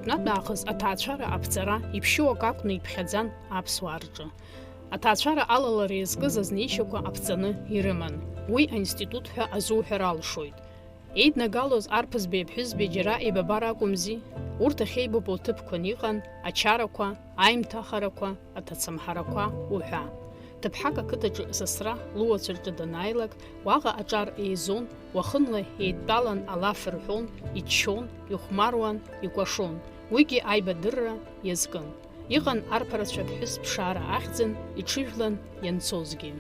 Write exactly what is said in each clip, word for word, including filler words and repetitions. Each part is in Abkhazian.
Ҩнатә аахыс аҭаацәара аԥҵара иԥшьоу акы акәны иԥхьаӡан аԥсуаа рҿы. Аҭаацәара алалара иазкыз азнеишьақәа аԥҵаны ирыман. Уи аинститут ҳәа азуҳәар алшоит. Еиднагалоз арԥызбеи аԥҳәызбеи џьара еибабар акәымзи? Урҭ ахьеибабо ҭыԥқәан иҟан ачарақәа, аимҭахарақәа, аҭацамҳарақәа уҳәа. Ҭыԥҳак ақыҭаҿы сасра луацәа рҿы данааилак, уаҟа аҿар еизон, уахынла еидтәалан алаф рҳәон, иччон, ихәмаруан, икәашон. Уигьы аибадырра иазкын. Иҟан арԥарацәа ԥҳәыс ԥшаара ахьӡын иҽыжәлан ианцозгьы.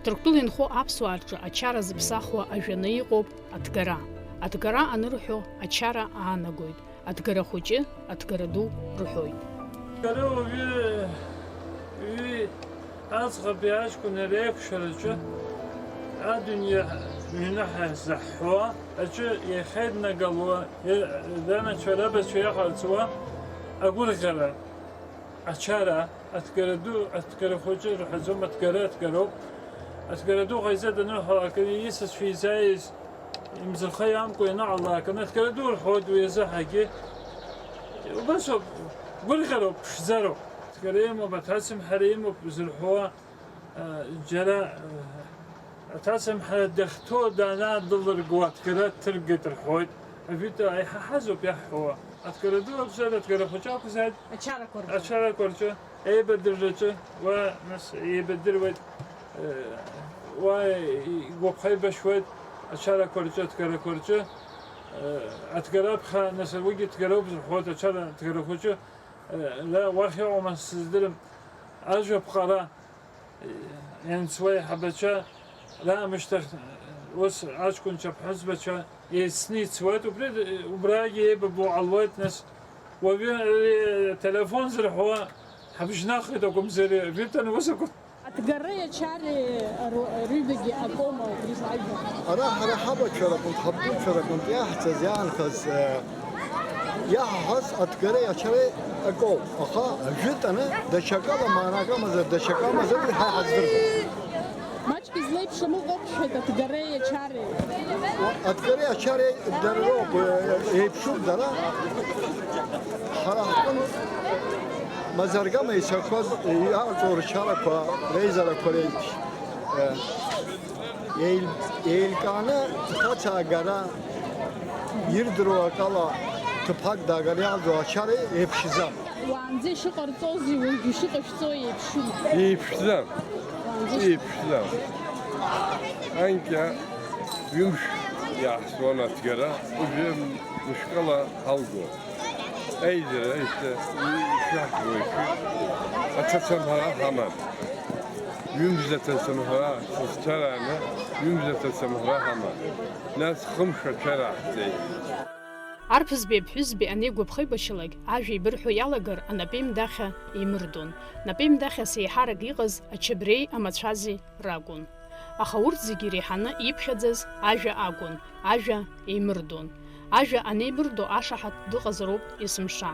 Ҭырқәтәыла инхо аԥсуаа рҿы ачара зыԥсахуа ажәаны иҟоуп аҭгара. Аҭгара анырҳәо ачара аанагоит. Аҭгара хәыҷы, аҭгара ду рҳәоит. Аҭгара уаҩы ҩы аӡӷаби аҷкәыни реиқәшәараҿы адунеи ҩны ҳазаҳҳәо аҿы иахьеиднагало, ранацәа рабацәа иҟарҵуа агәырӷьара, ачара, аҭгара ду, аҭгара хәыҷы рҳәаӡом, аҭгара, аҭгароуп. Аҭгара ду ҟаиҵеит анырҳәалак, исасцәа изааиз имӡырха иамкуа ианыҟалалак, аҭгара ду рҳәоит уи азы ҳагьы. Убасоуп, гәырӷьароуп, ԥшӡароуп. Аҭгара имоуп, аҭацамҳара имоуп зырҳәуа, џьара, аҭацамҳара дахьҭоу данаадәылырго аҭгара дҭыргеит рҳәоит. Ажәытә иҳаҳазоуп иаҳҳәауа. Аҭгара ду акәзааит, аҭгара хәыҷы акәзааит, Ачарақәа рҿы. Ачарақәа рҿы, еибадырраҿы, уа, нас, еибадыруеит, э, уа игәаԥхеибашьуеит, ачарақәа рҿы, аҭгарақәа рҿы, э, аҭгара аԥхьа, нас, уигьы ҭгароуп зырҳәоит, ачара, аҭгара хәыҷы, э, ра-, уахь иҟоума сыздырам, ажәа ԥҟара, ианцуа аиҳабацәа раамышьҭахь, ус аҷкәынцәа, аԥҳәызбацәа еицны ицуеит, убри, убрагьы еибабо ҟалоит, нас, уажәы ари ателефон зырҳәуа ҳабжьнахит акәымзар, жәытәан ус акәын. Аҭгареи ачареи ру-, рҩбагьы акоума убри ажәа? Ара ҳара ҳабацәа рҟынтә, ҳабдуцәа рҟынтә иаҳҵаз, иаанхаз, э, Иаҳҳәаз аҭгареи ачареи акоуп, аха жәытәаны даҽакала маанак амазар, даҽакы амазар, уи ҳа иҳаздырӡом. Маҷк излеиԥшым ыҟоуп, шәҳәеит, аҭгареи ачареи. Аҭгареи ачареи дара роуп, еиԥшуп дара. Ҳара ҳҟынтә мазаргама ицақәаз иҟарҵо рчарақәа реизарақәа реиԥш. Еил-, еилкааны ҭацаагара ирдыруа акала ҭыԥҳак даагар иаалӡо ачара еиԥшӡам. Уаанӡа ишыҟарҵози уажә ишыҟашәҵо еиԥшума? Еиԥшӡам. Уаанӡа ишыҟарҵози? Еиԥшӡам. Анкьа ҩымш иаҳзуан аҭгара, уажәы мышкала ҳалгон. Аизара, аишьа, ишәаҳбо еиԥш, аҭацамҳара ҳаман. Ҩымз аҭацамҳара, сызцәарааны, ҩымз аҭацамҳара ҳаман. Нас хымш ачара ҳҵеит. Арԥызбеи аԥҳәызбеи анеигәаԥхеибашьалак, ажәа еибырҳәо иалагар, анапеимдахьа еимырдон. Напеимдахьас еиҳарак иҟаз ачабреи амацәази ракәын. Аха урҭ зегьы иреиҳаны иԥхьаӡаз ажәа акәын, ажәа еимырдон. Ажәа анеимырдо ашаҳаҭ дыҟазароуп есымша.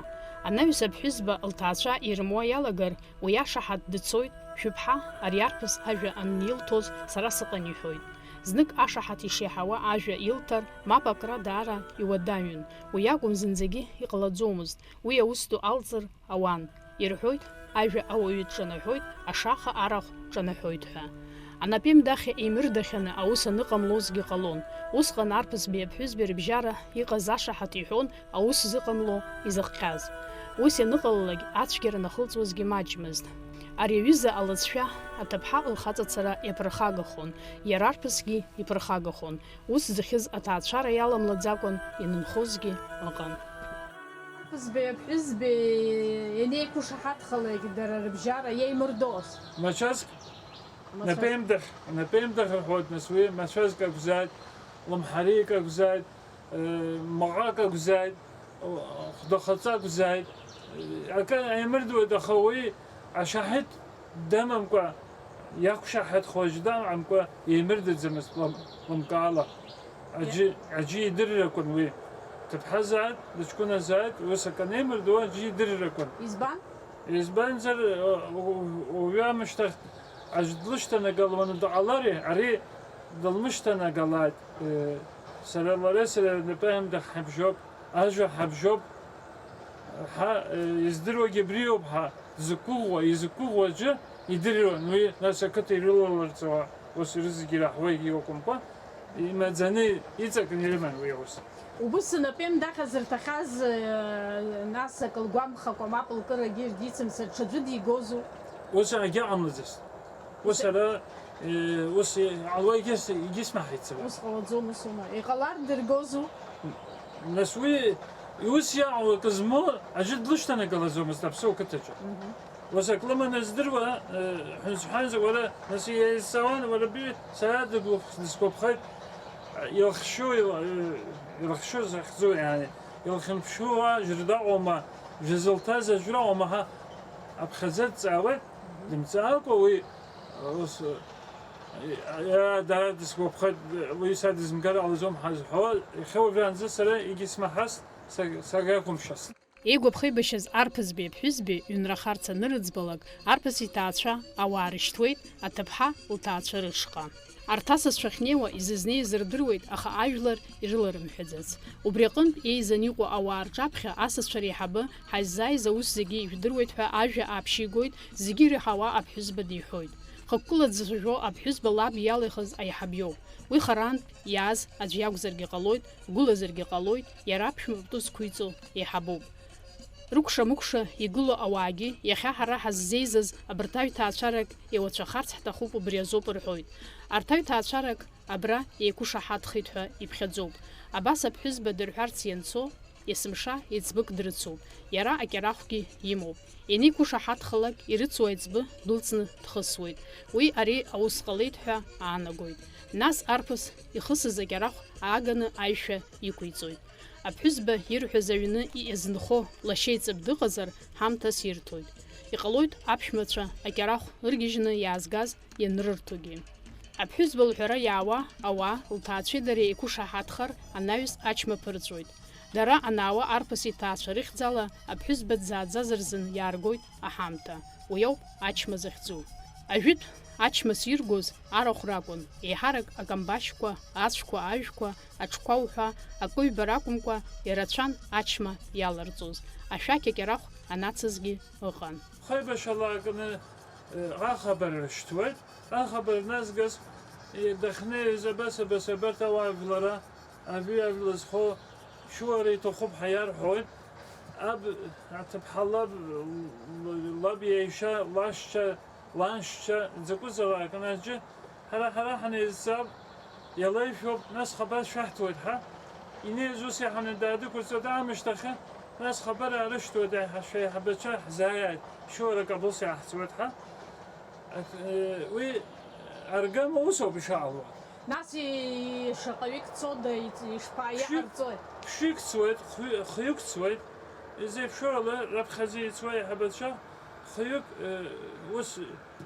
Анаҩс аԥҳәызба лҭаацәа ирымуа иалагар, уи ашаҳаҭ дцоит, шәыԥҳа ари арԥыс ажәа анилҭоз сара сыҟан иҳәоит. Знык ашаҳаҭ ишиаҳауа ажәа илҭар, мап акра даара иуадаҩын. Уи акәым зынӡагьы иҟалаӡомызт, уи аус ду алҵыр ауан. Ирҳәоит, ажәа ауаҩы дҿанаҳәоит, ашаха арахә ҿанаҳәоит ҳәа. Анапеимдахьа еимырдахьаны аус аныҟамлозгьы ҟалон. Усҟан арԥызбеи аԥҳәызбеи рыбжьара иҟаз ашаҳаҭ иҳәон аус зыҟамло изыхҟьаз. Ус ианыҟалалак, ацәгьара нахылҵуазгьы маҷмызт. Ари аҩыза алыҵшәа аҭыԥҳа лхаҵацара иаԥырхагахон, иара арԥысгьы иԥырхагахон. Ус зыхьыз аҭаацәара иаламлаӡакәан ианынхозгьы ыҟан. Аԥызбеи аԥҳәызбеи ианеиқәышаҳаҭхалак дара рыбжьара иеимырдоз. Мацәазк, мацәазк. Напеимдах, напеимдах рҳәоит, нас уи мацәазк акәзааит, лымҳарик акәзааит, э, маҟак акәзааит, хәдахаҵа акәзааит, акы еимырдуеит, аха уи ашаҳаҭ дамамкәа, иақәшаҳаҭхо аӡә дамамкәа еимырдаӡамызт лым-, лымкаала. Аӡәы, аӡәы идырракәын уи. Ҭыԥҳазааит, лыҷкәыназааит, ус акы анеимырдуа аӡәы идырракәын. Избан? Избанзар, у-, у-, уаҩы амышьҭахь аӡә длышьҭанагалоны дҟалари, ари дылмышьҭанагалааит. Э, сара лареи сареи напеимдах ҳабжьоуп, ажәа ҳабжьоуп. Ҳа, э, издыруагьы абриоуп, ҳа, дзықәгәыӷуа, изықәгәыӷуа аӡәы идыруан, уи, нас, ақыҭа ирылалырҵауа, ус рызегьы ираҳауа егьи акәымкәа, имаӡаны иҵакны ирыман уи аус. Убыс напеимдахьа зырҭахьаз, э, нас, акы лгәамԥхакәа, мап лкырагьы ирдицымцар, ҽаӡәы дигозу? Ус егьыҟамлаӡацт. Ус ара, э, ус иҟало егьыс-, егьысмаҳаит сара. Ус ҟалаӡом, ус ума. Иҟалар дыргозу? Нас уи, ус иаҟало акы змоу аӡәы длышьҭанагалаӡомызт аԥсуа қыҭаҿы. Мгм. Ус ак лыманы здыруа, э, ҳәынҵәҳәанӡа уара, нас иеизҵаауан, уара, би, сара дыгәлыԥх-, дысгәаԥхеит, илхшьу, ил-, э, илхшьу захьӡу, иани, илхьынԥшуа жыр даҟоума, жызылҭаз ажәраҟоума ҳа аԥхьаӡа дҵаауеит, дымҵаакәа уи, ус, э, иара дара дысгәаԥхеит, уи са дызмгар ҟалаӡом ҳазҳәо, иахьа уажәраанӡа сара егьысмаҳаст, са-, сагьақәымшәаст. Еигәаԥхеибашьаз арԥызбеи аԥҳәызбеи ҩнрахарц анырыӡбалак, арԥыс иҭаацәа ауаа рышьҭуеит, аҭыԥҳа лҭаацәа рышҟа. Арҭ асасцәа ахьнеиуа изызнеиз рдыруеит, аха ажәлар ирыларымҳәаӡац. Убри аҟынтә еизан иҟоу ауаа рҿаԥхьа асасцәа реиҳабы, ҳаззааиз аус зегьы ижәдыруеит ҳәа ажәа ааԥшьигоит, зегьы ираҳауа аԥҳәызба диҳәоит. Хықәкыла дзыцәажәо аԥҳәызба лаб иалихыз аиҳаб иоуп. Уи харантә иааз аӡә иакәзаргьы ҟалоит, гәылазаргьы ҟалоит, иара аԥшәма пату зқәиҵо еиҳабуп. Рыкәша-мыкәша игылоу ауаагьы, иахьа ҳара ҳаззеизаз абарҭ аҩҭаацәарак еиуацәахарц ҳҭахуп, убри азоуп рҳәоит. Арҭ аҩҭаацәарак абра еиқәышаҳаҭхеит ҳәа иԥхьаӡоуп. Абас аԥҳәызба дырҳәарц ианцо, есымша еиҵбык дрыцуп, иара акьарахәгьы имоуп. Ианеиқәышаҳаҭхалак, ирыцу аиҵбы дәылҵны дхысуеит. Уи ари аус ҟалеит ҳәа аанагоит. Нас арԥыс ихысыз акьарахә ааганы аишәа иқәиҵоит. Аԥҳәызба ирҳәаз аҩны иазынхо лашьа еиҵбы дыҟазар, ҳамҭас ирҭоит. Иҟалоит аԥшәмацәа акьарахә ыргьежьны иаазгаз ианрырҭогьы. Аԥҳәызба лҳәара иаауа ауаа лҭаацәеи дареи еиқәышаҳаҭхар анаҩс ачма ԥырҵәоит. Дара анаауа арԥыс иҭаацәа рыхьӡала аԥҳәызба дзааӡаз рзын иааргоит аҳамҭа. Уи ауп ачма захьӡу. Ажәытә ачмас иргоз арахә ракәын, еиҳарак акамбашьқәа, ацәқәа, ажәқәа, аҽқәа уҳәа акы ҩба ракәымкәа, ирацәан ачма иаларҵоз, ашәақь акьарахә анацызгьы ыҟан. Хеибашьала акны, э, ахабар рышьҭуеит, ахабар назгаз, э, дахьнеиз абас, абас, абарҭ ауаажәлара, абри ажәла зхо шәуара иҭахуп ҳәа иарҳәоит, аб, аҭыԥҳа лаб, лаб иеишьа, лашьцәа, ланшьцәа, дзакәызаалак анаџьы, ҳара, ҳара ҳанеизҵаап, иалеишәоуп, нас хабар шәаҳҭуеит ҳәа. Инеиз ус иаҳаны даадәықәырҵоит аамышьҭахьы, нас хабар аарышьҭуеит, аиҳа-, шәеиҳабацәа ҳзааиааит, шәуара кабылс иаҳҵуеит ҳәа. Ак-, э, уи аргама усоуп ишаауа. Нас и-, шаҟаҩык цода, и-, ишԥа-, Ԥшьҩык, иҟарҵои? Ԥшьҩык цуеит, хҩы-, хҩык цуеит. Изеиԥшроу ала раԥхьаӡа ицуа аиҳабацәа хҩык, э, ус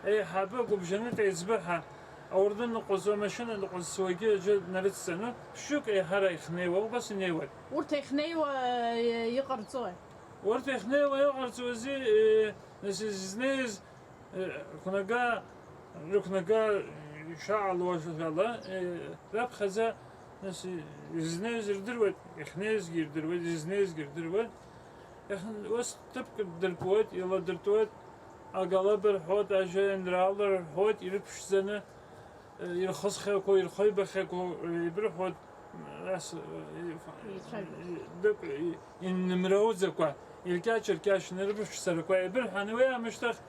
еиҳабы гәыбжьанытә еиҵбы ҳәа аурдын ныҟәызо, амашьына ныҟәызцуагьы аӡәы днарыцҵаны, ԥшьҩык еиҳара ихнеиуа, убас инеиуеит. Урҭ ахьнеиуа, э, иҟарҵои? Урҭ ахьнеиуа иҟарҵозеи, э, нас изнеиз, э, рықәнага, рықәнага ишаалуашаз ала, э, раԥхьаӡа, нас, изнеиз рдыруеит, иахьнеизгьы ирдыруеит, изнеизгьы рдыруеит. Иахьн-, ус ҭыԥк дыртәуеит, иладыртәуеит, агалаба рҳәоит, ажәеинраала рҳәоит, ирыԥшӡаны, э, ирхысхьақәоу, ирхеибахьақәоу, э, еибырҳәоит, ас, э, Еицәажәоит. Дык, и-, инымроуӡакәа, иркьаҿ-ркьаҿны рыԥшӡарақәа еибырҳәаны, уи аамышьҭахь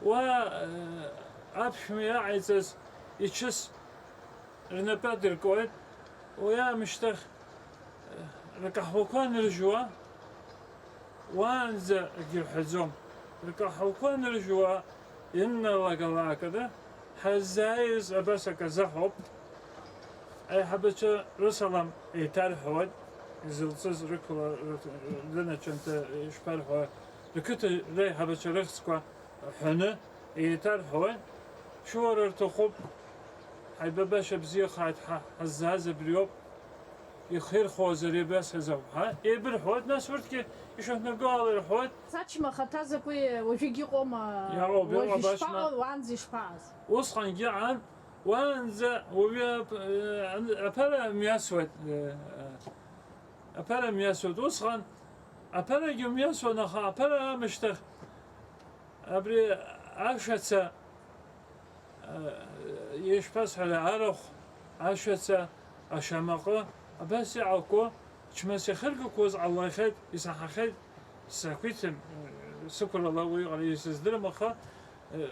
уа, э, аԥшәма иаҟаиҵаз ичыс рнапы адыркуеит, уи аамышьҭахь, э, ркаҳуақәа аныржәуа, уаанӡа акгьы рҳәаӡом. Ркаҳауқәа аныржәуа, ианналагалакада, ҳаззааиз абас аказы ҳауп. Аиҳабацәа рысалам еиҭарҳәауеит, изылҵыз рықәла-, ры-, рынаҿанҭа ишԥарҳәауа, рқыҭа реиҳабацәа рыхьӡқәа ҳәаны еиҭарҳәауеит. Шәуара рҭахуп, ҳаибабашьа бзиахааит, ҳа ҳаззааз абриоуп. Ихирхуазар еибасҳәаз ауп, ҳа? Еибырҳәоит, нас урҭгьы ишахәнагоу ала ирҳәоит. Сачма хаҭа закәи, уажәыгь иҟоума? Иаҟоуп, иҟоуп, уажә абачма. Ишԥаҟоу, уаанӡа ишԥааз? Усҟангьы ан, уаанӡа уаҩы ап-, э, ан-, аԥара мҩасуеит, э, э, аԥара мҩасуеит. Усҟан Аԥарагьы умҩасуан, аха аԥара аамышьҭахь абри ашәаца, а, ишԥасҳәари, арахә, ашәаца, ашьамаҟы, абас иҟақәоу, чмас иахыргақәоз ҟалахьеит, исаҳахьеит, сақәиҭым, сықәрала уи ҟала исыздырам, аха, э,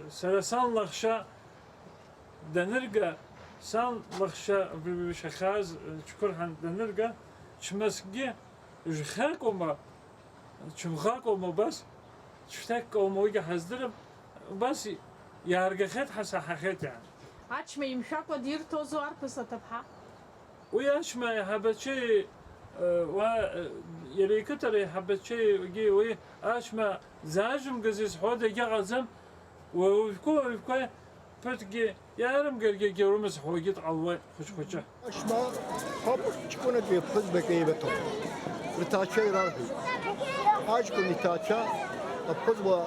сара сан лаҳәшьа данырга, сан лаҳәшьа шахьааз, э, Ҷкәырҳан данырга, чмасгьы жәхьакоума, чымхакоума, убас, шәҭаккоума, уигьы ҳаздырам, убас иааргахьеит, ҳасаҳахьеит, иаан. Ачма имшәакәа дирҭозу арԥыс аҭыԥҳа? Уи ачма аиҳабацәеи, э, уа, э, иара иқыҭара аиҳабацәеи, уи ачма дзаажәымгаз изҳәо дагьыҟаӡам, уаҩ-, уаҩ-, уаҩ-, ԥыҭкгьы иаарымгаргьы егьаурымызҳәогьы дҟалуеит хәыҷ-хәыҷы. Аԥшәма хаб ҷкәынак ԥҳәызбак еибыҭоуп. Рҭаацәа ирарҳәеит. Аҷкәын иҭаацәа, аԥҳәызба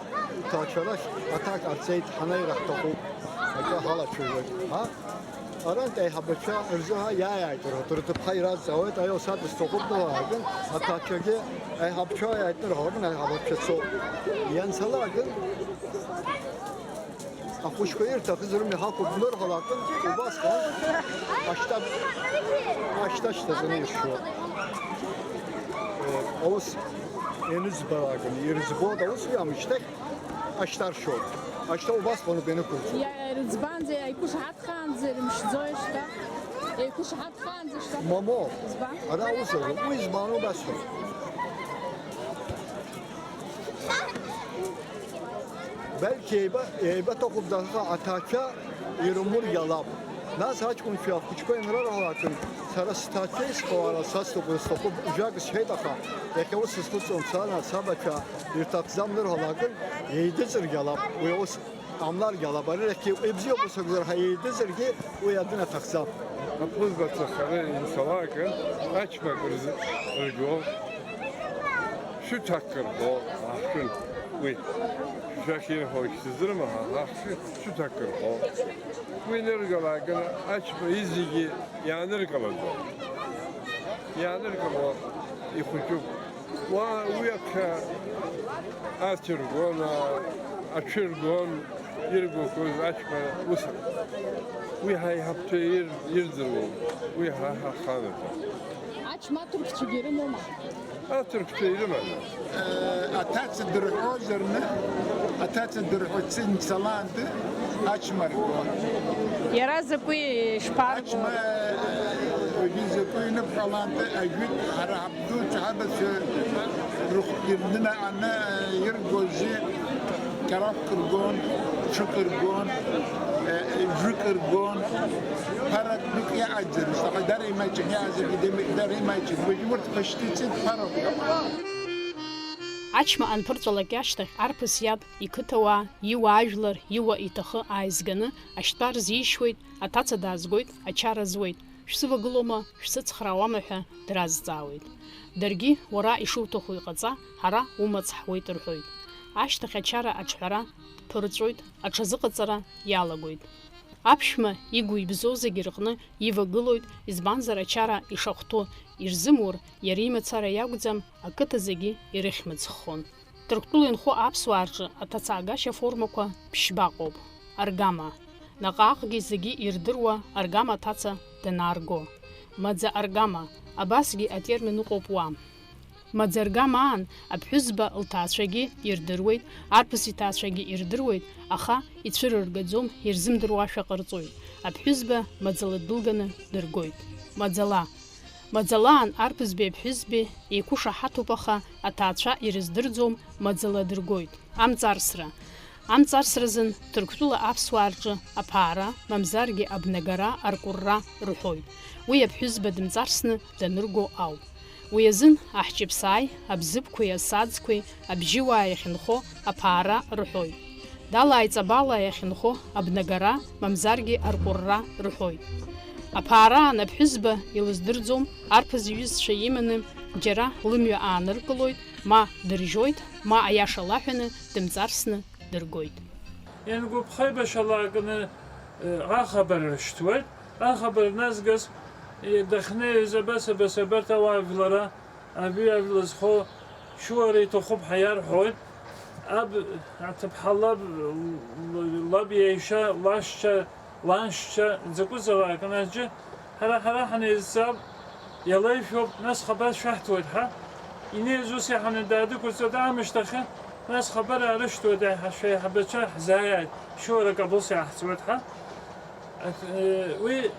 иҭаацәа рахь аҭак ҟарҵеит, ҳанааира ҳҭахуп, акы ҳалацәажәоит ҳәа. Арантә аиҳабацәа рзыҳәа иааиааит рҳәоит, рҭыԥҳа иразҵаауеит, аио саб сҭахуп дналааган, аҭаацәагьы аиҳабацәа иааит рҳәон, аиҳабацәа цо. Ианцалааган, ахәыҷқәа ирҭахыз рымҩа ҳақәуп нырҳәалакын, убасҟан ашьҭа-, ашьҭа шьҭаҵаны иршьуа. Аус ианызбалакын, ирыӡбоит аус, уи амышьҭахь ашьҭа ршьоит. Ашьҭа убасҟаноуп ианықәырҵо. Иа-, ирыӡбанӡа, иа-, иқәышаҳаҭхаанӡа ирымшьӡои ашьҭа? Еиқәышаҳаҭхаанӡа ашьҭа? Момо. Избан? Ара аус азы. Уи избану басҳәоит. Бәлки еиба-, еибаҭахуп, аха аҭаацәа ирымур иалап. Нас аҷкәынцәеи ахәыҷқәеи анрырҳалакын, сара сҭаацәа исҳәауа ара сасҭоуп, узҭаху жәак сҳәеит, аха иахьа ус схыҵуам, сара сабацәа ирҭахӡам нырҳалакын, еидыҵыргьы алап, уи аус ҟамларгьы алап, арирахьгьы ибзиоуп ус акәзар ҳәа еидыҵыргьы уи адын аҭахӡам. Аԥҳәызба дцахьаны инцалакын, аҷкәынак рзы-, рго, шәы ҭаккыр ҳәо аҳәын. Уи шәахь ирҳәо шәзырмаҳа, аҳ-, шәы-, шәы ҭаккыр ҳәо. Уи ныргалааганы аҷкәын изегьы иааныркылаӡом. Иааныркыло ихәыҷуп. Уа, уи аԥхьа арҭ иргон, а-, аҽы иргон, иргақәоз аҷкәын ус. Уи ҳаиҳабцәа ир-, ирдыруан, уи ҳа ҳаханаҵон. Аҷкәын аҭырқәцәагьы ирымоума? Аҭырқәцәа ирыман. Э, аҭаца дырҳәозарны, аҭаца дырҳәо дцалаанӡа аҷкәын аргон. Иара закәи ишԥарго? Аҷкәын, э, уажәы закәи иныбҳәалаанӡа ажәытә ҳара ҳабдуцәа ҳабацәа рыхәгьы рнына аны, э, иргози, кьарахәк ргон, ҽык ргон, э, жәык ргон, ԥарак дук иаҟаӡамызт, аха дара имаҷын, иаазаргьы дара имаҷын. Уажәы урҭ ԥашьҭыцит ԥарак. Аҷкәын анԥырҵәалак ашьҭахь арԥыс иаб, иқыҭауаа, иуаажәлар, иуа иҭахы ааизганы ашьтәа рзишьуеит, аҭаца даазгоит, ачара зуеит, шәсывагылома, шәсыцхраауама ҳәа дразҵаауеит. Даргьы уара ишуҭаху иҟаҵа, ҳара умаҵ ҳуеит рҳәоит. Ашьҭахь ачара аҿҳәара дԥырҵәоит, аҽазыҟаҵара иалагоит. Аԥшәма игәы ибзоу зегьы рҟны ивагылоит, избанзар ачара ишахәҭоу ирзымур, иара имацара иакәӡам, ақыҭа зегьы ирыхьмыӡӷхон. Ҭырқәтәыла инхо аԥсуаа рҿы аҭацаагашьа аформақәа ԥшьба ыҟоуп. Аргама. Наҟ-ааҟгьы зегьы ирдыруа аргама аҭаца данаарго. Маӡа аргама, абасгьы атермин ыҟоуп уа. Маӡа аргама аан аԥҳәызба лҭаацәагьы ирдыруеит, арԥыс иҭаацәагьы ирдыруеит, аха ицәырыргаӡом, ирзымдыруашәа ҟарҵоит. Аԥҳәызба маӡала дылганы дыргоит. Маӡала. Маӡалаан арԥызбеи аԥҳәызбеи еиқәышаҳаҭуп, аха аҭаацәа ирыздырӡом, маӡала дыргоит. Амҵарсра. Амҵарсразын Ҭырқәтәыла аԥсуаа рҿы аԥаара, мамзаргьы абнагара, аркәырра рҳәоит. Уи аԥҳәызба дымҵарсны данырго ауп. Уи азын аҳҷыԥсааи, абзыԥқәеи асаӡқәеи, абжьыуаа иахьынхо аԥаара рҳәоит. Далааи ҵабалаа иахьынхо абнагара, мамзаргьы аркәырра рҳәоит. Аԥаараан аԥҳәызба илыздырӡом, арԥыс иҩызцәа иманы џьара лымҩа ааныркылоит, ма дыржьоит, ма аиаша лаҳәаны дымҵарсны дыргоит. Иангәаԥха, еибашьалаакны, э, ахабар рышьҭуеит. Ахабар назгаз, э, дахьнеиз абас, абас, абарҭ ауаажәлара, абри ажәла зхо, Шәуара иҭахуп ҳәа иарҳәоит, аб, аҭыԥҳа лаб, лаб иеишьа, лашьцәа, ланшьцәа, дзакәызаалак анаџьы, ҳара, ҳара ҳанеизҵаап, иалеишәоуп, нас хабар шәаҳҭоит ҳәа, инеиз ус иаҳаны даадәықәырҵоит аамышьҭахьы, нас хабар аарышьҭуеит, аиҳа-, шәеиҳабацәа ҳзааиааит, шәуара кабылс иаҳҵуеит ҳәа. Ак-, э, уи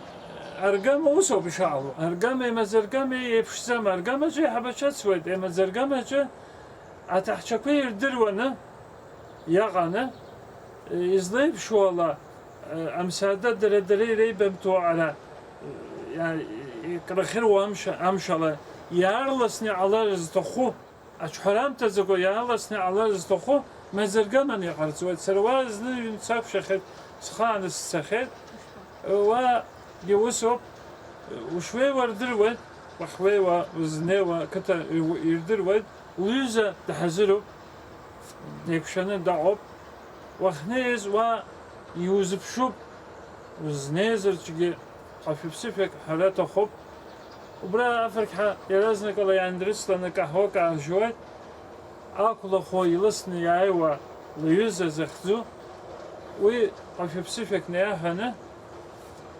аргама усоуп ишаало. Аргамеи мазаргамеи еиԥшӡам. Аргамаҿы еиҳабацәа ацуеит, амазаргамаҿы аҭаҳцәақәа ирдыруаны иаҟаны, э, излеиԥшуала, э, амсаада дара-дара иреибамҭоу ара, э, иа-, икрахьыруа амш-, амшала иаарласны иҟалар зҭаху. Аҽҳәарамҭаӡакәа иаарласны иҟалар зҭаху мазаргаманы иҟарҵуеит. Сара уа зны ҩымз сақәшәахьеит, схы аанысцахьеит. Уагьы усоуп, ушуеиуа рдыруеит, уахьуеиуа, узнеиуа ақыҭа ирдыруеит, лҩыза дҳазыруп, деиқәшәаны даҟоуп. Уахьнеиз уа иузыԥшуп, узнеизаргьы ҟашәыԥсышәак ҳәара аҭахуп. Убра афырқьҳәа иаразнакала иаандрысланы каҳуак аажьуеит. Ақәлахо илысны иааиуа лҩыза захьӡу, уи ҟашәыԥсышәак наиаҳәаны,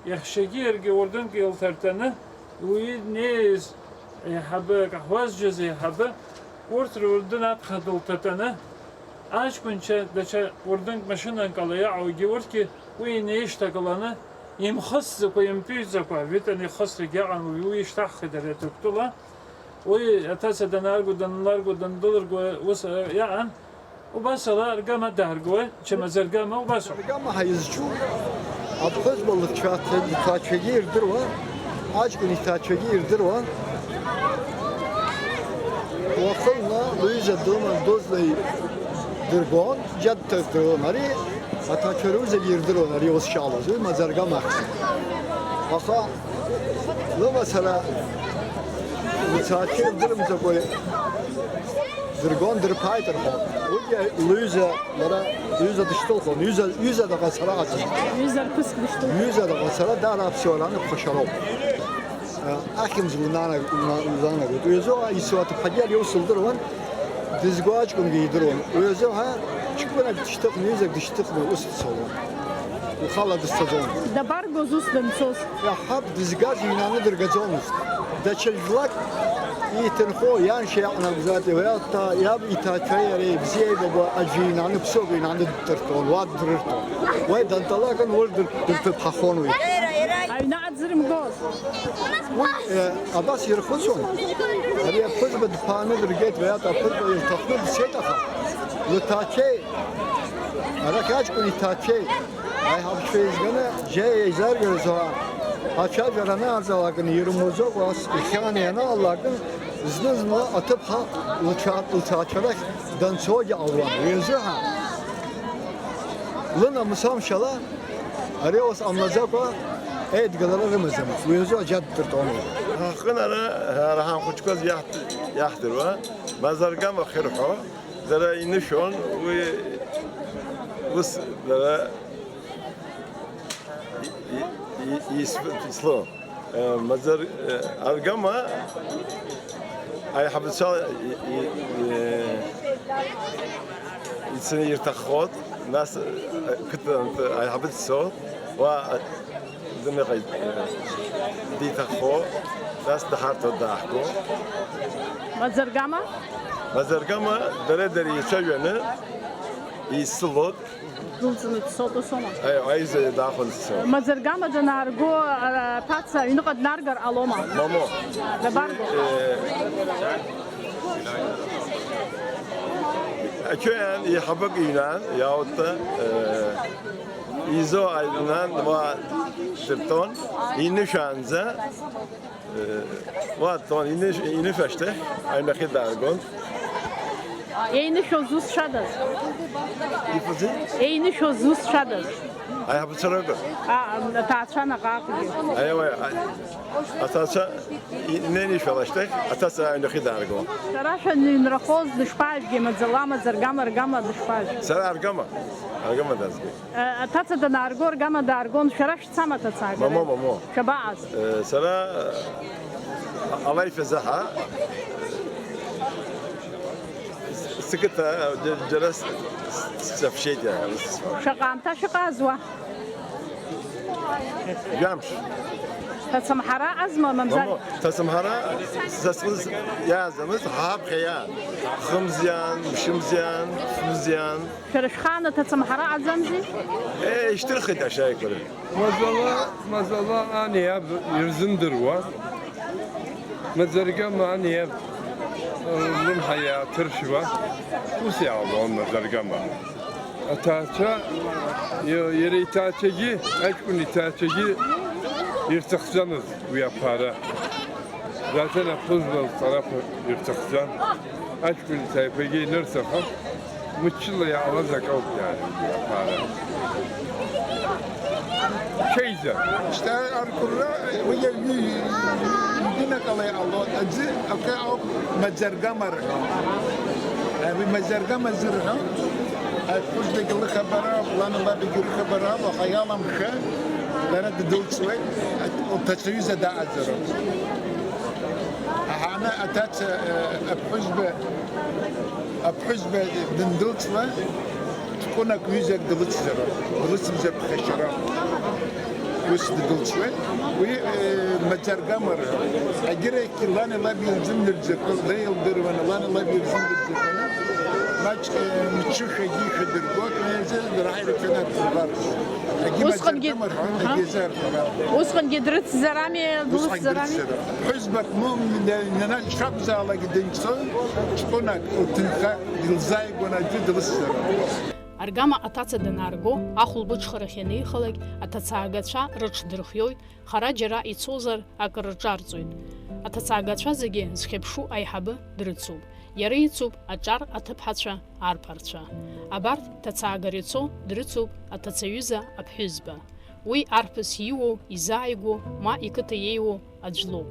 иаҳәшьагьы иаргьы уардынк илҭартаны, уи днеиз аиҳабы, акаҳуа зжьаз аиҳабы, урҭ руардын аԥхьа дылҭатәаны, аҷкәынцәа даҽа уардынк машьынанкала иаҟоугьы урҭгьы уи инеишьҭагыланы, имхысӡакәа, имтәыҩӡакәа, Витани ихысрагьы аҟан, уи ишьҭаҳхит ари Ҭырқәтәыла. Уи аҭаца данаарго, данларго, дандәылырго ус, э, иаан, убас ала аргама дааргоит, чмазаргама, убас ауп. Аргама ҳәа изҿу аԥҳәызба лыҭаацәа-, лҭаацәагьы ирдыруан, аҷкәын иҭаацәагьы ирдыруан. Уахынла лҩыза дылман, дозлеи дыргон, џьаҭ дыргон. Ари аҭаацәа рыҩызагьы ирдыруан, ари ус шалоз, уи маӡа аргама ахьӡын. Аха лымацара лыҭаацәа ирдырымҵакәа дыргон, дырԥааит рҳәон. Уигьы лҩыза, лара лҩыза дышьҭылхон, ҩыза, ҩыза даҟацара ҟаҵан. Ҩыза рԥыск дышьҭылхон. Ҩыза даҟацара даара аԥсуара аныԥхашьароуп. Ахьымӡӷ лнанагоит, лна-, лнанагоит. Уи азы исуа аҭыԥҳагьы ари аус лдыруан, дызго аҷкәынгьы идыруан. Уи азы ҳәа ҷкәынак дышьҭыхны, ҩызак дышьҭыхны ус дцалон. Лхала дызцаӡомызт. Дабаргоз ус данцоз? Иаҳҳәап, дызгаз иҩнаны дыргаӡомызт. Даҽа жәлак иҭынхо, ианшьа иаҟнагәзаатәи, уи аҭ-, иаб иҭаацәеи иареи бзиа еибабо аӡәы иҩнаны, ԥсык иҩнаны ддыртәон, уа ддыртәон. Уи дантәалакын, урҭ дыр-, дырҭыԥҳахон уи. Аҩны аӡырымгоз? Уи, э, абас ирхәыцуан. Ари аԥҳәызба дԥааны дыргеит, уи аҭ-, аԥҳәызба илҭахны дцеит, аха лыҭаацәеи, арахь аҷкәын иҭаацәеи, аиҳабацәа еизганы, џьа еизаргарызуа, ацәажәара анааҵалакын, ирымуӡакәа ас ихьааны ианаалакын, зны-зынла аҭыԥҳа лцәа-, лҭаацәа рахь данцогьы ҟалуан. Уи азыҳәа лынамыс амшала, ари ус ҟамлаӡакәа еидгылара рымаӡамызт. Уи азы аџьа ддыртәомызт. Ҳхынара, ҳара ҳанхәыҷқәаз иаҳ-, иаҳдыруа, мазаргама хьырҳәо, дара инышәон, уи ус дара и-, и-, и-, ис-, исло. Э, мазар-, э, аргама аиҳабацәа и-, и-, и-, ицаны ирҭаххот, нас, э, қыҭантә аиҳабы дцот, уа, э, дымҩаҟа, э, диҭаххо, нас даҳарҭо, дааҳго. Маӡаргама? Маӡаргама дара-дара еицәажәаны исылот. Дылҵны дцот, усоума? Аи, аиза даахон дцот. Маӡаргама данаарго, а, аҭаца аҩныҟа днаргар ҟалома? Мамо. Дабарго? Э, ачоян, иҳабак иҩнан, иаутта, э, изо аҩнан, уа дыртон, инышәаанӡа. Уа дтәон, инышә-, инышә ашьҭахь аҩнахьы дааргон. Еинышәоз зусҭцәадаз? Иҟази? Еинышәоз зусҭцәадаз? Аиҳабацәа ракәын. А, аҭаацәа наҟ-ааҟгьы. Аиеи, аи-, аҭаацәа инеинышәала ашьҭахь аҭаца аҩнахьы дааргон. Шәара шәанҩнрахоз дышԥаажәгеи, маӡала, маӡаргама, аргама дышԥаажәгеи? Сара аргама, аргама дазгеит. Э, аҭаца данаарго, аргама дааргон, шәара шәцама аҭацаагара? Мамо, мамо. Шәабаҟаз? Э, сара, э, ала ишәазаҳа. Сыкыт, а, џьа-, џьара с-, с-, сообщеит, а, ус. Шаҟа аамҭа шәыҟаз уа? Жәамш. Ҭацамҳара азма, мамзар? Мамоу, ҭацамҳара са сҟыз иаазамыз ҳаԥхьа иа. Хымзиан, мшымзиан, фымзиан. Шәара шәхаан аҭацамҳара аӡамзи? Е, ишьҭырхит ашьаиқәара. Мазала, мазала ани иаб ирзымдыруа, маӡаргама ани иаб, э, ллымҳа иааҭыршьуа, ус иаалон маӡаргама. Аҭаацәа, иа-, иара иҭаацәагьы, аҷкәын иҭаацәагьы ирҭахӡамызт уи аԥара. Заҵәын аԥҳәызба лҵарақәа ирҭахӡам. Аҷкәын иҭаацәагьы инырҭахым. Мчыла иаауаз акоуп, иара, аԥара. Чеиза. Шьҭа аркәырра уи аҩны ҩнынакала иҟалон. Аӡы акы ауп, маӡаргама рҳәон. Уи маӡаргама зырҳәон, аԥҳәызбагьы лыхабарауп, лани лаби рыхабарауп, аха иаламшәа, лара ддәылҵуеит, лҭацаҩыза даҟаҵароуп. Аҳаны аҭаца, э, аԥҳәызба Аԥҳәызба дындәылҵла, ҷкәынак ҩызак длыцзароуп, длыцымзар ԥхашьароуп. Ус ддәылҵуеит. Уи, э, маӡаргамара. Егьырахьгьы лани лаби ирзымдырӡакәа, леилдыруаны, лани лаби ирзымдырӡакәаны, маҷк, э, мҽышәагьы ишәадыргоит, уи азы дара ҳаирцәаны арҭ рбар. Егьи Усҟангьы, маӡаргамара, аҳа. Егьи азы арҭ рбар. Усҟангьы дрыцзарами, Усҟан длыцзарами? Дрыцзароуп. Ԥҳәызбак мом, дана ишакәзаалак дынцоит, ҷкәынак, лҭынха илзааигәан аӡәы длыцзароуп. Аргама аҭаца данаарго, ахәылбыҽхарахь ианихалак, аҭацаагацәа рыҽдырхиоит, хара џьара ицозар, акы рҿарҵоит. Аҭацаагацәа зегьы зхьыԥшу аиҳабы дрыцуп. Иара ицуп аҿар аҭыԥҳацәа, арԥарцәа. Абарҭ ҭацаагара ицо дрыцуп аҭацаҩыза аԥҳәызба. Уи арԥыс ииуоу, изааигәоу, ма иқыҭа иеиуоу аӡә лоуп.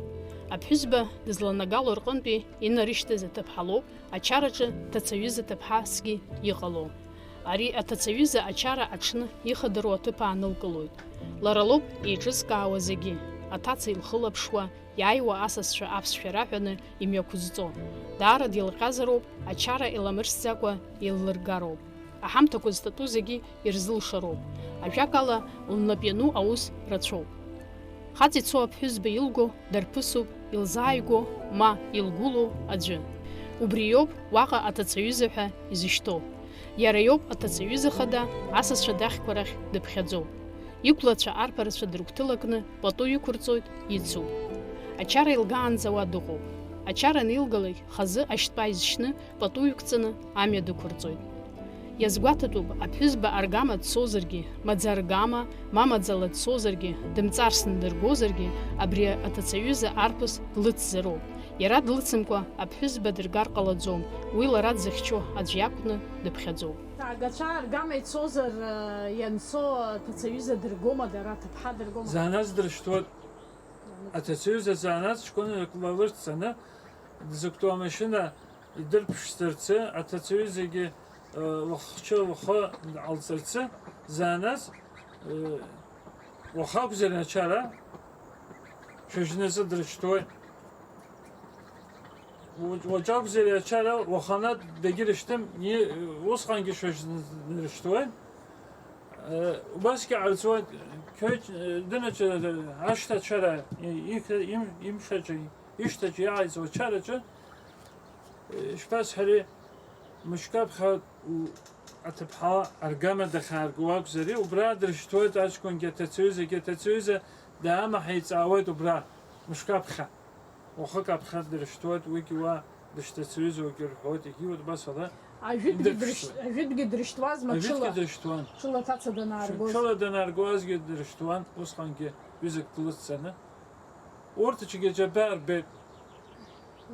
Аԥҳәызба дызланагало рҟынтәи инарышьҭыз аҭыԥҳа лоуп ачараҿы ҭацаҩыза ҭыԥҳасгьы иҟало. Ари аҭацаҩыза ачара аҽны ихадыруа аҭыԥ аанылкылоит. Лара лоуп еиҿызкаауа зегьы, аҭаца илхылаԥшуа, иааиуа асасцәа аԥсшәа раҳәаны имҩақәызҵо. Даара деилҟьазароуп, ачара иламырсӡакәа еиллыргароуп. Аҳамҭақәа зҭатәу зегьы ирзылшароуп. Ажәакала, лнап иану аус рацәоуп. Хаҵа ицо аԥҳәызба илго дарԥысуп, илзааигәоу, ма илгәылоу аӡәы. Убри иоуп уаҟа аҭацаҩыза ҳәа изышьҭоу. Иара иоуп аҭацаҩыза хада асасцәа дахьқәа рахь дыԥхьаӡоуп. Иқәлацәа арԥарацәа дыргәҭылакны пату иқәырҵоит, ицуп. Ачара илгаанӡа уа дыҟоуп. Ачара анилгалак, хазы ашьтәа изшьны, пату иқәҵаны амҩа дықәырҵоит. Иазгәаҭатәуп, аԥҳәызба аргама дцозаргьы, маӡа аргама, ма маӡала дцозаргьы, дымҵарсны дыргозаргьы, абри аҭацаҩыза арԥыс длыцзароуп. Иара длыцымкәа аԥҳәызба дыргар ҟалаӡом, уи лара дзыхьчо аӡә иакәны дыԥхьаӡоуп. Ҭаагацәа аргама ицозар, э, ианцо аҭацаҩыза дыргома, дара аҭыԥҳа дыргома? Заанаҵ дрышьҭуеит. Аҭацаҩыза заанаҵ ҷкәынак лалырццаны дзықәтәоу амашьына идырԥшӡарцы, аҭацаҩызагьы, э, лыхчы лхы ҟалҵарцы, заанаҵ, э, уаха акәзар ачара, шьыжьназы дрышьҭуеит. Уаҵ-, уаҵәы акәзар ачара, уаханатә дагьырышьҭым, и-, усҟангьы шьыжьназы дрышьҭуеит. Э, убасгьы ҟарҵоит, қьоит, э, дынаҿы, э, ашҭа ачара, э, их-, им-, имшаҿы, ишҭаҿы иааиз ачараҿы, э, шԥасҳәари, мышкаԥха у-, аҭыԥҳа аргама дахьааргауа акәзари, убра дрышьҭуеит аҷкәынгьы аҭацаҩызагьы, аҭацаҩыза даамаҳаиҵаауеит убра, мышкаԥха. Уахык аԥхьа дыршьҭуеит, уигьы уа дышьҭацаҩызоугьы рҳәоит, егьиуеит убас ала. Ажәытәгьы идырԥшуеит. Дрышь-, ажәытәгьы дрышьҭуаз, ма Ажәытәгьы ҽыла, дыршьҭуан. Ҽыла аҭаца данааргоз. Ҽыла данааргоз азгьы дыршьҭуан, усҟангьы ҩызак длыццаны. Урҭ ҽгьы џьабаа рбеит.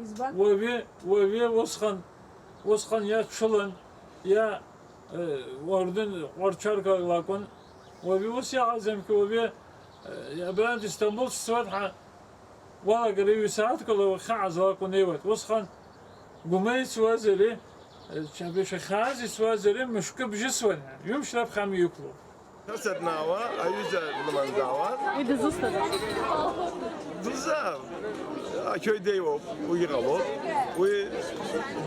Избан? Уаҩы, уаҩы усҟан, усҟан иа ҽылан, иа, э, уардын ҟәарчарга лакәын. Уаҩы ус иаҟаӡамкәа, уаҩы, э, абрантә Истамбул сцоит ҳәа уалагара ҩ-сааҭк ала уахьаҟаз лакәын еиуеит. Усҟан Гәымеи ицуазари, э, Чабишахьаази ицуазари, мышкы бжьысуан, ҩымш раԥхьа амҩа иқәлон. Ҭаца днаауа, аҩыза длыман даауан. Уи дызусҭада? Дыззаап. Ақьоу деиуоуп, уигьы ҟалоит. Уи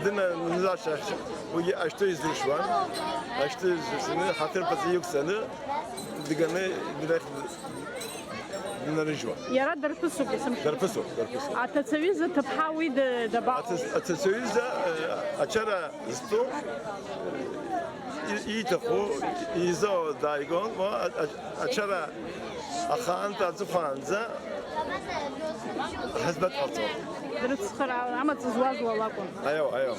дынанызашахь, уигьы ашьтәа издыршуан. Ашьтәа издыршаны, ҳаҭыр паҵа иқәҵаны, дганы, днарыжьуан. Иара дарԥысуп, есымша. Дарԥысуп, дарԥысуп. Аҭацаҩыза ҭыԥҳа уи д-, дабаҟоу? Аҭац-, аҭацаҩыза, э, ачара зтәу, и-, ииҭаху, изо дааигон, ма а-, а-, ачара ахаанӡа, аҵыхәаанӡа ҳазбатҟалҵон. Дрыцхраауан, амаҵ зуаз уа лакәын. Аио, аио.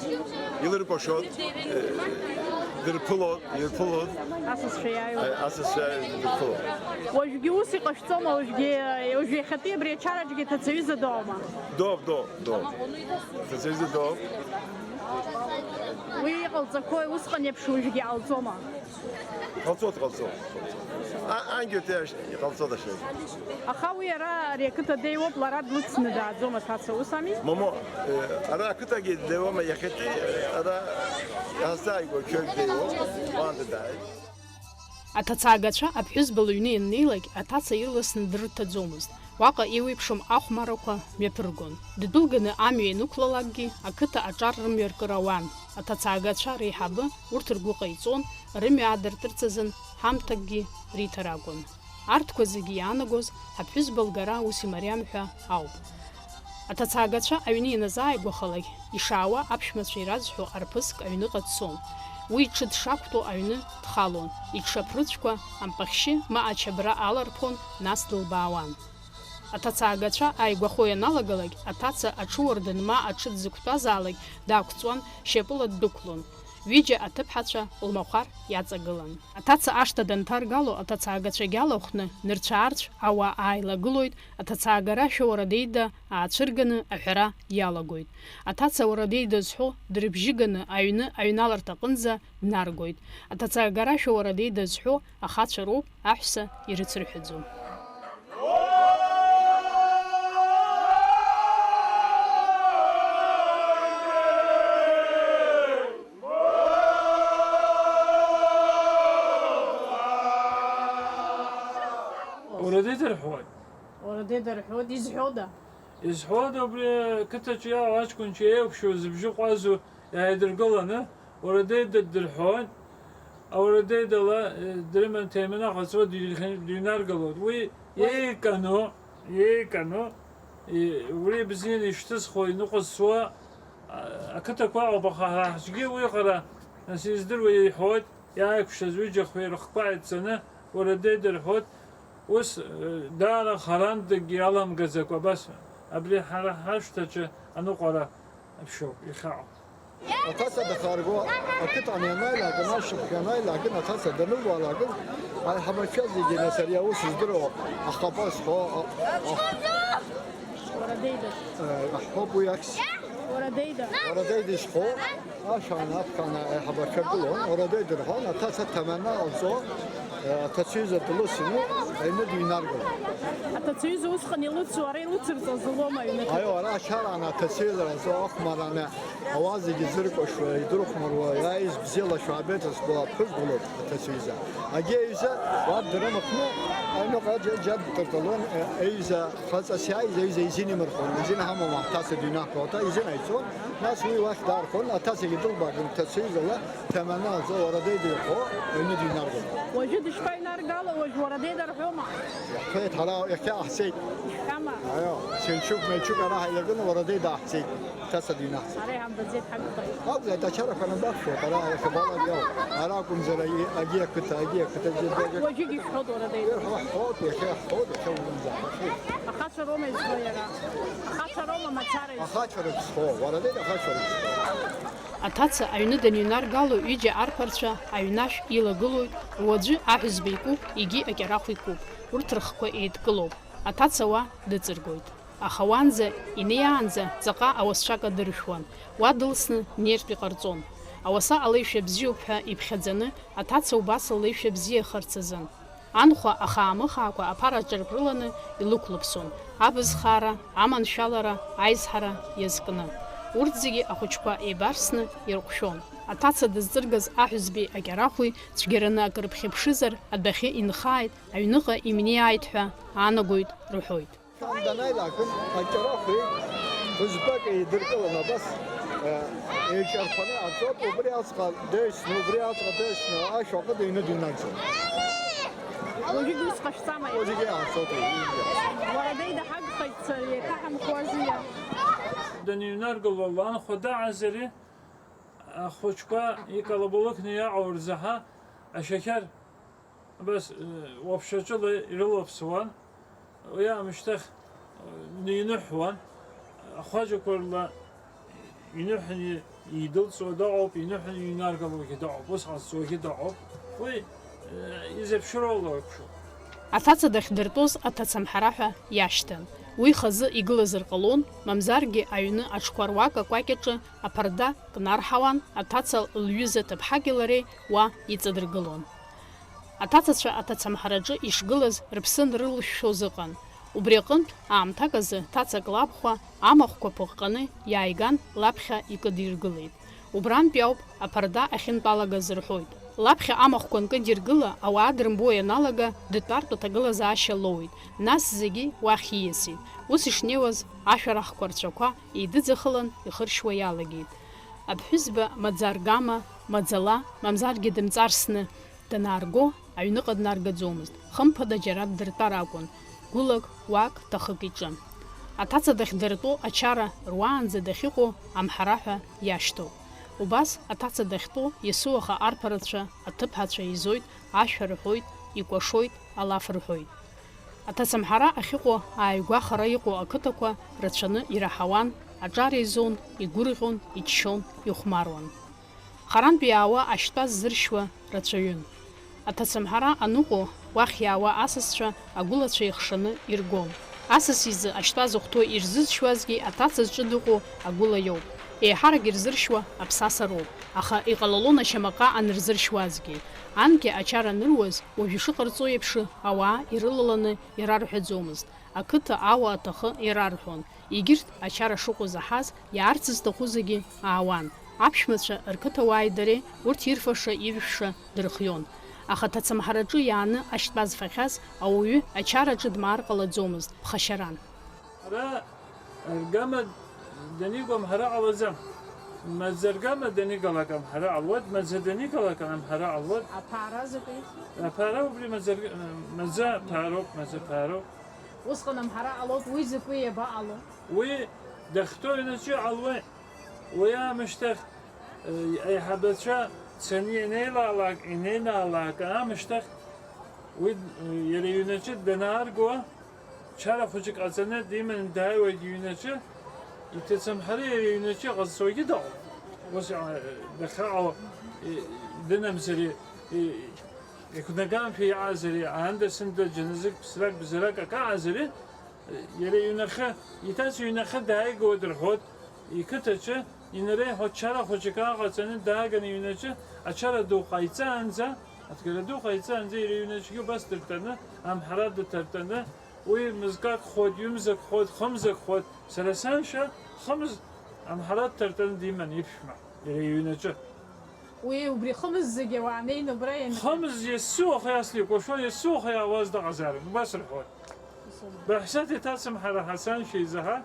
Илыркәашон, э, дырԥылон, ирԥылон. Асасцәа иааиуан. Аи, асасцәа дырԥылон. Уажәгьы ус иҟашәҵома, уажәгьы, уажә иахьатәи абри ачараҿгьы аҭацаҩыза доума? Доуп, доуп, доуп. Аҭацаҩыза доуп. Уи иҟалҵақәои, усҟан еиԥш уажәгьы иҟалҵома? Ҟалҵоит, ҟалҵоит, ҟалҵоит. А-, ангьы иҟалҵоит ашьа. Аха уи ара ари ақыҭа деиуоуп, лара длыцны дааӡом аҭаца, ус ами? Момо, э, ара ақыҭагьы деиуама иахьатәи, э, ара иаҳзааигәа қьоук деиуоуп, уаанӡа дааит. Аҭацаагацәа аԥҳәызба лыҩны ианнеилак, аҭаца ирласны дрырҭаӡомызт. Уаҟа еиуеиԥшым ахәмаррақәа мҩаԥыргон. Ддәылганы амҩа ианықәлалакгьы, ақыҭа аҿар рымҩа ркыр ауан. Аҭацаагацәа реиҳабы урҭ ргәы ҟаиҵон, рымҩа аадыртырц азын ҳамҭакгьы риҭар акәын. Арҭқәа зегьы иаанагоз аԥҳәызба лгара ус имариам ҳәа ауп. Аҭацаагацәа аҩны ианазааигәахалак, ишаауа аԥшәмацәа иразҳәо арԥыск аҩныҟа дцон. Уи иҽы дшақәтәоу аҩны дхалон, иҽшаԥрыцәқәа ампахьшьы ма ачабра аларԥон, нас дылбаауан. Аҭацаагацәа ааигәахо ианалагалак, аҭаца аҽыуардын ма аҽы дзықәтәазаалак даақәҵуан, шьапыла ддәықәлон. Ҩыџьа аҭыԥҳацәа лмахәар иаҵагылан. Аҭаца ашҭа данҭаргало, аҭацаагацәагьы алахәны, нырцә-аарцә ауаа ааилагылоит, аҭацаагара шәа Уарадеида аацәырганы аҳәара иалагоит. Аҭаца Уарадеида зҳәо дрыбжьы ганы аҩны аҩналарҭа аҟынӡа днаргоит. Аҭацаагара шәа Уарадеида зҳәо ахацәа роуп, аҳәса ирыцрыҳәаӡом. Уарадеида рҳәоит. Уарадеида рҳәоит, изҳәода? Изҳәода, убри ақыҭаҿы иаау аҷкәынцәа еиқәшәо, зыбжьы ҟәазу иааидыргыланы, Уарадеида дырҳәоит. Ауарадеида ла, э, дрыман ҭаимана ҟаҵо дыҩхьан-, дыҩнаргалоит. Уи еикану, еикану, и-, уи бзианы ишьҭызхуа, иныҟәызцуа, а-, ақыҭақәа ыҟоуп, аха ҳара ҳҿгьы уи ҟара, нас, издыруа иҳәоит, иааиқәшаз ҩыџьа хҩа рыхқәа ааидҵаны, Уарадеида рҳәоит, ус, э, даара харантәыкгьы аламгаӡакәа, абас, абри ҳара ҳашҭаҿы аныҟәара аԥшьоуп, ихьаау. Аҭаца дахарго, ақыҭан ианаилакын, ашықәс ианаилакын, аҭаца данылбаалакын, аиҳабацәа зегьы, нас, ари аус здыруа ахапа зҳәо, а-, а-, Уарадеида. Э, аҳҳәоуп уи ахьс. Уарадеида. Уарадеида изҳәо, ашәан аԥхьан аиҳабацәа гылон, Уарадеида рҳәон, аҭаца ҭамана ҟалҵо, э, аҭацаҩыза длысны аҩны дыҩнаргалон. Аҭацаҩыза усҟан илыцу, ара илыцырҵо злома аҩны? Аио, ара ачараан аҭацаҩыза разы ахәмараны ауаа зегьы зыркәашо, идырхәмаруа, иааиз бзиала шәаабеит зҳәо аԥҳәыс гылоуп аҭацаҩыза. Агьи аҩыза уаб дырымхны аҩныҟа џьа-, џьа ддыртәалон, э, аҩыза хаҵас иааиз, аҩыза изин имырхон, изин ҳамоума ҳҭаца дыҩнақәтәалта, изин ааиҵон, нас уи уахь даархон, аҭацагьы дылбааган, аҭацаҩыза ла ҭамана аӡо, Уарадеида ихо, аҩны дыҩнаргон. Уажәы дышԥаҩнаргало, уажә Уарадеида рҳәома? Иаҳҳәеит, ҳара иахьа ҳцеит. Ишәҳәама? Аио, Сенчук, Мечук ара ҳаилаган, Уарадеида ҳцеит. Ҭаца дыҩнахт. Ара иҳамбаӡеит ҳагхеит. Акәзааит, ачарақәа анбақәшәо, ара иахьабалак иоуп. Ара акәымзар, аги-, агьи ақыҭа, агьи ақыҭа, агьи ақыҭа. Уажәыгь ишәҳәоит Уарадеида. Ирҳәо ҳҳәоит, иахьа иаҳҳәоит, иахьа уаҩымзар ҳахьеит. Ахацәа роума изҳәо иара? Ахацәа роума мацара изҳәо? Ахацәа рыԥсхо, Уарадеида ахацәа рыԥсхо. Аҭаца аҩны даныҩнаргало, ҩыџьа арԥарцәа аҩнашә илагылоит, уаӡәы аҳәызба икуп, егьи акьарахә икуп, урҭ рыхқәа еидкылоуп, аҭаца уа дыҵыргоит. Аха уанӡа инеиаанӡа ҵаҟа ауасцәа кадыршәуан, уа дылсны днеиртә иҟарҵон. Ауаса алеишәа бзиоуп ҳәа иԥхьаӡаны, аҭаца убас ллеишәа бзиахарц азын. Анхәа ахаамыхаақәа аԥара ҿырпрыланы илықәлыԥсон, абызхаара, аманшәалара, аизҳара иазкны. Урҭ зегьы ахәыҷқәа еибарсны ирҟәшәон. Аҭаца дызҵыргаз аҳәызбеи акьарахәи цәгьараны акрыԥхьыԥшызар, адәахьы инхааит, аҩныҟа имнеиааит ҳәа аанагоит рҳәоит. Данааилак, акьарахәи ҳәызбак еидыркылан абас, э, еиҿарԥаны ацоит, убри аҵҟа деисны, убри аҵҟа деисны, ашә аҟны дыҩны дыҩнагӡон. Уажәыгь ус ҟашәҵама? Уажәыгь иаҳацоит, уажәыгь иаҳацоит. Уара деида ҳагхеит, ца-, еиҭаҳамхуази? Даныҩнаргыло ланхәа даазари, ахәыҷқәа икалабалықны иаҟоу рзаҳа ашьақьар абас, э, уаԥшьаҿыла ирылаԥсуан. Уи аамышьҭахь, э, ниныҳәуан. Ахәаџьақәа рла иныҳәаны идәылҵуа дыҟоуп, иныҳәаны иҩнаргалогьы дыҟоуп, ус ҟазҵогьы дыҟоуп. Уи, э, изеиԥшроула еиԥшуп. Аҭаца дахьдыртәоз аҭацамҳара ҳәа иашьҭан. Уи хазы игылазар ҟалон, мамзаргьы аҩны аҽқәа руак акәакь аҿы аԥарда кнарҳауан, аҭаца лҩыза ҭыԥҳаки лареи уа иҵадыргылон. Аҭацацәа аҭацамҳараҿы ишгылаз рыԥсы анрылшәшәоз ыҟан. Убри аҟынтә, аамҭак азы ҭацак лабхәа амахәқәа ԥыҟҟаны иааиган, лаԥхьа икыдиргылеит. Убрантәи ауп аԥарда ахьынтәалагаз рҳәоит. Лаԥхьа амахәқәа анкыдиргыла, ауаа дрымбо ианалага, дтәартә аҭагылазаашьа лоуит, нас зегьы уахь ииасит. Ус ишнеиуаз, ашәарахқәа рцәақәа еидыӡахылан ихыршьуа иалагеит. Аԥҳәызба маӡа аргама, маӡала, мамзаргьы дымҵарсны данаарго, аҩныҟа днаргаӡомызт, хымԥада џьара ддыртәар акәын, гәылак, уак, ҭахык иҿы. Аҭаца дахьдыртәо ачара руаанӡа дахьыҟоу амҳара ҳәа иашьҭоуп. Убас аҭаца дахьтәоу иасу аха арԥарацәа, аҭыԥҳацәа еизоит, ашәа рҳәоит, икәашоит, алаф рҳәоит. Аҭацамҳара ахьыҟоу ааигәа хара иҟоу ақыҭақәа рацәаны ираҳауан, аҿар еизон, игәырӷьон, иччон, ихәмаруан. Харантә иаауа ашьтәа ззыршьуа рацәаҩын. Аҭацамҳара аныҟоу, уахь иаауа асасцәа агәылацәа ихшаны иргон. Асас изы ашьтәа зыхәҭоу ирзызшьуазгьы аҭаца зҿы дыҟоу агәыла иоуп. Еиҳарак ирзыршьуа аԥсаса роуп, аха иҟалалон ашьамаҟа анырзыршьуазгьы. Анкьа ачара аныруаз, уажә ишыҟарҵо еиԥш, ауаа ирылаланы ирарҳәаӡомызт, ақыҭа ауа аҭахы ирарҳәон. Егьырҭ ачара шыҟоу заҳаз, иаарц зҭаху зегьы аауан. Аԥшәмацәа рқыҭауааи дареи урҭ ирфаша-иржәша дырхион. Аха ҭацамҳараҿы иааны ашьтәа зфахьаз ауаҩы ачараҿы дмаар ҟалаӡомызт, ԥхашьаран. Ара аргама данигәамҳара ҟалаӡам. Маӡа аргама данигалак амҳара ҟалуеит, маӡа данигалак амҳара ҟалуеит. Аԥара закәи? Аԥара убри маӡа арг-, маӡа аԥароуп, маӡа аԥароуп. Усҟан амҳара ҟалоит, уи закәи иабаҟало? Уи дахьтәоу инаҿы иҟалуеит. Уи аамышьҭахь, э, аиҳабацәа цаны ианеилаалак, инеилаалак аамышьҭахь, уи, э, иара иҩнаҿы данаарго, чара хәыҷык ҟаҵаны диманы дааиуеит иҩнаҿы, иҭацамҳара иара иҩнаҿы иҟазҵогьы дыҟоуп. Ус, э, дахьаҟало, э, дынамзар, э, иқәнагамшәа иаазар, аанда-сында џьаназык, ԥсрак, бзарак акы аазар, Иара иҩнахьы, иҭаца иҩнахьы дааигауеит рҳәоит, иқыҭаҿы инареиҳәо чара хәыҷык ааҟаҵаны дааганы иҩнаҿы ачара ду ҟаиҵаанӡа, ацәгьара ду ҟаиҵаанӡа иара иҩнаҿгьы убас дыртәаны, амҳара дҭартәаны, уи мызкы акәхоит, ҩымз акәхоит, хымз акәхоит, сара саншьа хымз амҳара дҭартәаны диман иԥшәма иара иҩнаҿы. Уи убри хымз зегьы ауаа неины убра ианхеит. Хымз иассу аха иасны икәашон, иассу аха иаауаз дыҟазаарын, убас рҳәоит. Баҳәсаҭ иҭацамҳара Ҳасан шәеизаҳа,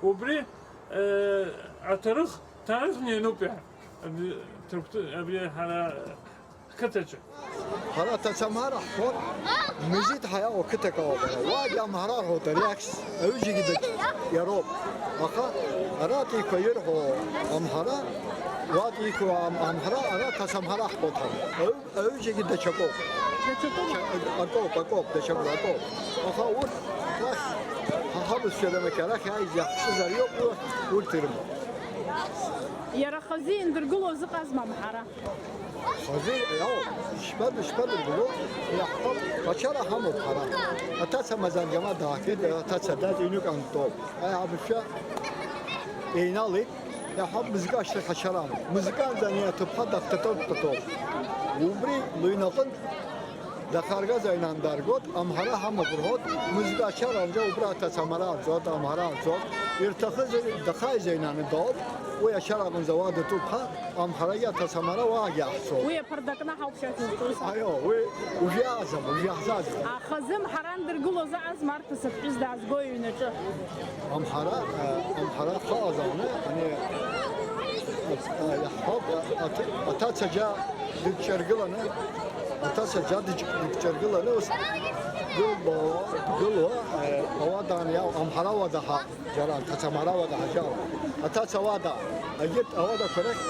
убри, э, аҭарых, ҭарыхны иануп иаҳа. Абри, Ҭырқәтәы-, абри ҳара ҳқыҭаҿы. Ҳара ҭацамҳара ҳҳәон, Мезиҭ ҳәа иҟоу қыҭак ауп ара. Уагьы амҳара рҳәоит, ари ахьӡ аҩыџьагьы даҿ иароуп. Аха аратәиқәа ирҳәо амҳара, уатәиқәа ам-, амҳара, ара ҭацамҳара ҳҳәоит ҳара. Аҩ-, аҩыџьагьы даҽакоуп. Даҽакоуп? Даҽа-, акоуп, акоуп, даҽакоуп, акоуп. Аха урҭ рахь ҳа ҳабызшәа рымаке, арахь ааиз иаҳԥшызар иоуп, урҭ, урҭ ирымоуп. Иара хазы индыргылоз ыҟазма амҳара? Хазы, иоуп, ишԥа-, ишԥадыргыло, иаҳҳәап, ачара ҳамоуп ҳара. Аҭаца Мазангама даахеит, аҭаца дад ҩнык антәоуп. Аи, абызшәа еиналеит, иаҳҳәап, мызкы ашьҭахь ачара амоуп. Мызкы анӡа ани аҭыԥҳа дахҭатәоуп, дҭатәоуп. Убри лыҩнаҟынтә Дахаргаз аҩны андаргоит, амҳара ҳамоуп рҳәоит, мызкы ачара анҵәа убра аҭацамара арҵоит, амҳара арҵоит, ирҭахызар дахаиза аҩны аныдоуп, уи ачара аҟынӡа уадаҭуп ҳәа, амҳарагьы аҭацамара уаагьы аҳцоит. Уи аԥардакны ҳауп шәахьызҿу. Аио, уи ужәиаазам, ужәиаҳзаазам. Аха зымҳара андыргылоз аҟазма арԥыс аԥҳәыс даазго иҩнаҿы? Амҳара, а, амҳара хаҟазааны, ани, а, иаҳҳәап, а, аҭ-, аҭаца џьа дыҷҷаргыланы, аҭаца џьа дыҷ-, дыҷҷаргыланы, ус гылбо-, гылуа, а, ауадаан иау-, амҳара уадаҳа, џьара аҭацамара уадаҳа џьа. Аҭаца уада, егьырҭ ауадақәа рахь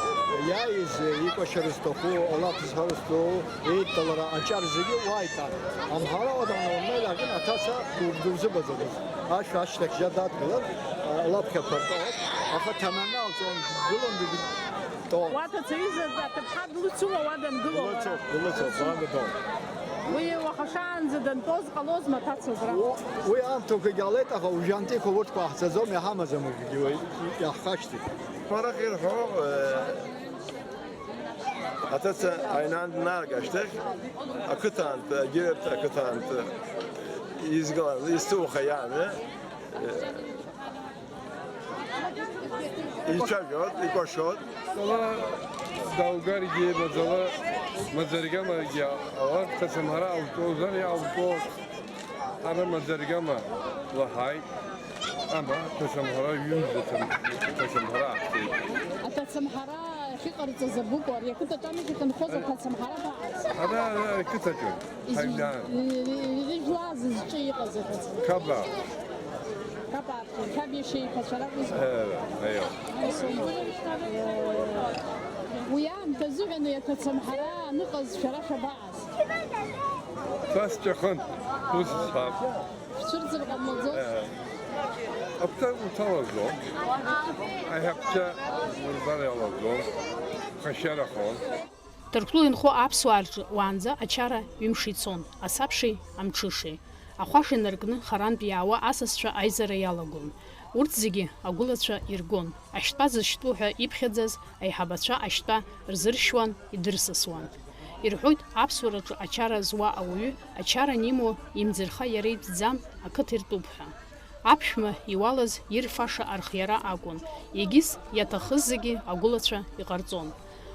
иааиз, икәашара зҭаху, алаф зҳәара зҭаху, Еидтәалара аҿар зегьы уа иҭан. Амҳара уадаҳа уаннеилак, аҭаца ду-, дузыбаӡомызт. Ашә ашьҭахь џьа дадгылан, а, лаԥхьақәа ртәоуп, аха ҭананы алҵуан, дгылан, дгылан. Уа ҭацаҩыза аҭыԥҳа длыцума уа дангыло лара? Длыцуп, длыцуп, лан дтәоуп. Уи уаха шаанӡа дантәоз ҟалозма аҭаца убра? У-, уи аамҭақәагь ҟалеит, аха уажәантәиқәа урҭқәа ҳцаӡом, иҳамаӡам уажәгьы уи, иаҳхашҭит. Марак ирҳәо, э, Аҭаца аҩнан днарга ашьҭахь, ақыҭантә, егьырҭ ақыҭантә изгылан, изҭыуха иан, ицәажәот, икәашот. Маӡала далгаргьы, маӡала, маӡа-ргьамагьы, алаф ҭацамҳара ауҵозар иауҵо, ара маӡа-ргьама лаҳаит. Ама, ҭацамҳара ҩымз, ҭацам-, ҭацамҳара аҳҭеит. Аҭацамҳара ахьыҟарҵаз абыкәу, ари ақыҭаҿ амҩа иҭынхоз аҭацамҳара абаҟаз? Ара, ара, ақыҭаҿы, Из-, ҳаҩнан. И-, и-, ижәлаа зызҿы иҟаз аҭацамҳара. Қаба. Қаба арҭ, қьаб иашьа иԥацәа ракәызма? Э, аио. Ус аума? Э, уи аамҭазыҳәан уи аҭацамҳара аныҟаз шәара шәабаҟаз? Са сҵәахын, ус сҳәап. Шәцәырҵыр ҟамлаӡоз? Э, аԥҭа уҭалаӡом. Аиҳабцәа урбар иалаӡом. Ԥхашьарахон. Ҭырқәтәыла инхо аԥсуаа рҿы уаанӡа ачара ҩымш ицон, асабшеи амҽышеи. Ахәаша инаркны харантә иаауа асасцәа аизара иалагон. Урҭ зегьы агәылацәа иргон. Ашьтәа зышьтәу ҳәа иԥхьаӡаз аиҳабацәа ашьтәа рзыршьуан, идырсасуан. Ирҳәоит, аԥсуараҿы ачара зуа ауаҩы ачара анимоу имӡырха иара итәӡам, ақыҭа иртәуп ҳәа. Аԥшәма иуалыз ирфаша архиара акәын, егьыс иаҭахыз зегьы агәылацәа иҟарҵон.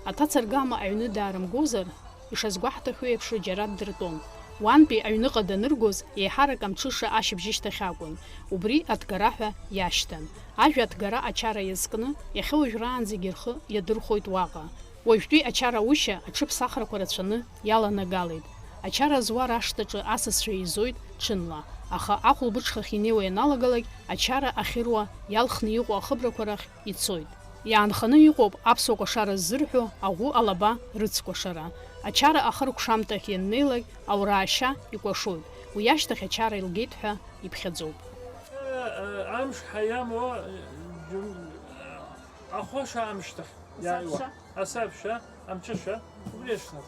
Аҭаца аргама аҩны даарымгозар, ишазгәаҳҭахьоу еиԥш, џьара ддыртәон. Уантәи аҩныҟа даныргоз, еиҳарак амҽыша ашьыбжьышьҭахь акәын, убри аҭгара ҳәа иашьҭан. Ажәа аҭгара ачара иазкны, иахьа уажәраанӡагьы рхы иадырхәоит уаҟа. Уажәтәи ачараушьа аҽыԥсахрақәа рацәаны иаланагалеит. Ачара зуа рашҭаҿы асасцәа еизоит ҽынла, аха ахәылбыҽхахь инеиуа ианалагалак, ачара ахьыруа иалхны иҟоу ахыбрақәа рахь ицоит. Иаанханы иҟоуп аԥсуа кәашара ззырҳәо аӷәы алаба рыцкәашара. Ачара ахыркәшамҭахь ианнеилак, аураашьа икәашоит. Уи ашьҭахь ачара илгеит ҳәа иԥхьаӡоуп. Амш ҳаиамуа, џьум-, ахәаша амшьҭахь иааиуа. Асабша. Асабша, амҽыша, убри аҽны.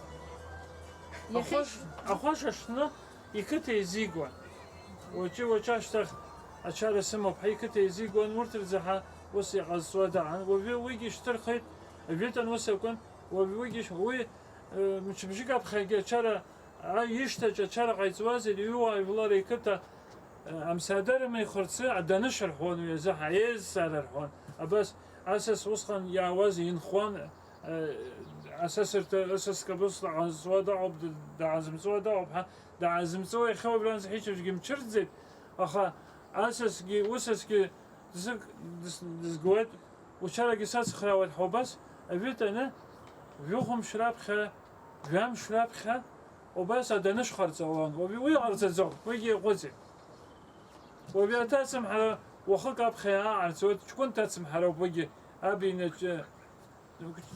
Иахьа Ахәаш-, ахәаша аҽны иқыҭа еизигуан. Уаҵәы, уаҵәы ашьҭахь ачара сымоуп ҳәа иқыҭа еизигон, урҭ рзы ҳа ус иҟазҵо даан. Уажәы уигьы шьҭырхит, ажәытәан ус акәын, уажәы уигьы ш-, уи, э, мчыбжьык аԥхьагьы ачара, а, ишьҭаҿ ачара ҟаиҵуазар, иҩуа ажәлар иқыҭа, э, амсаадарма ихәарцы аданышә рҳәон уи азы, ҳаиеизҵаара рҳәон. Абас асас усҟан иаауаз инхуан, Асасырҭа, асас кабыс даанҵуа дыҟоуп, даанзымҵуа дыҟоуп ҳәа, даанзымҵуа иахьа уажәраанӡа ҳичыбжьгьы мҽырӡеит, аха асасгьы, усасгьы дсык-, дыс-, дызгуеит, учарагьы сацхраауеит ҳәа убас, ажәытәаны, жәохәымш раԥхьа, жәамш раԥхьа, убас аданышә ҟарҵалон, уажәы уи ҟарҵаӡом, уигьы иаҟәыҵит. Уажәы аҭацымҳара уахык аԥхьа иааҟарҵоит, ҷкәын ҭацымҳароуп уигьы, аб инаҿы.